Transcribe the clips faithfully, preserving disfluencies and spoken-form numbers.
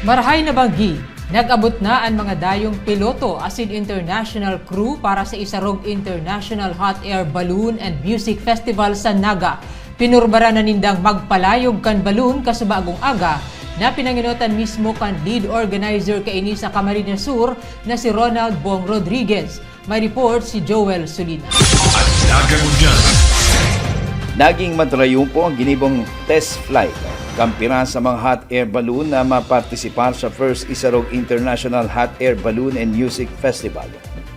Marahay na banggi, nag-abot na an mga dayong piloto asin international crew para sa Isarog International Hot Air Balloon and Music Festival sa Naga. Pinurbaran na nindang magpalayog kan balloon kasubagong aga, na pinangenotan mismo kan lead organizer kaini sa Camarines Sur na si Ronald Bong Rodriguez. May report si Joel Solina. At dagangon niya. Naging matrayumpo ang ginibong test flight kan pira sa mga hot air balloon na mapartisipar sa First Isarog International Hot Air Balloon and Music Festival.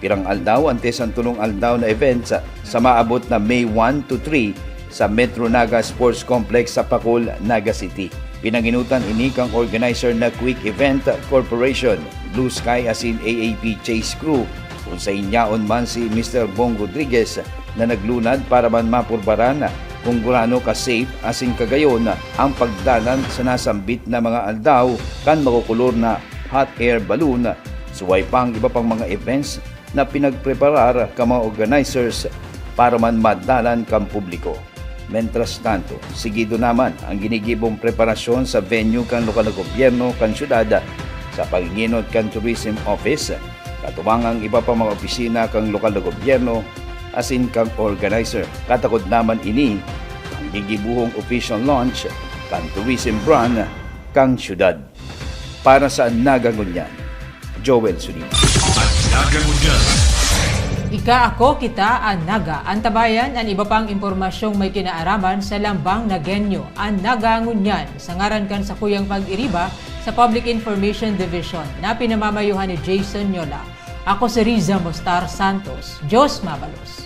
Pirang aldaw, antes ang tulong aldaw na event sa, sa maabot na May one to three sa Metro Naga Sports Complex sa Pacol, Naga City. Pinanginutan ini kan organizer na Quick Event Corporation, Blue Sky asin A A P Chase Crew, kun sa inyaon man si Mister Bong Rodriguez na naglunad para man mapurbaran kung gurano ka safe asin kagayon ang pagdalan sa nasambit na mga aldaw kan makukulor na hot air balloon. Suway pa ang iba pang mga events na pinagpreparar kan mga organizers para man madalan kan publiko. Mentras tanto, sigido naman ang ginigibong preparasyon sa venue kan lokal na gobyerno kan syudad sa panginot kan Tourism Office, katuwang ang iba pa mga opisina kan lokal na gobyerno asin kan organizer. Katakod naman ini ang gigibohong official launch kan tourism brand kan syudad. Para sa Naga Ngunyan, Joel Solina. At Naga Ngunyan. Ika, ako, kita, an Naga. Antabayan an iba pang impormasyong may kinaaraman sa Lambang Nagenyo, an Naga Ngunyan, sa ngaran kan sakuyang pag-iriba sa Public Information Division na pinamamayohan ni Jason Nyola. Ako si Riza Mostar Santos. Diyos mabalos.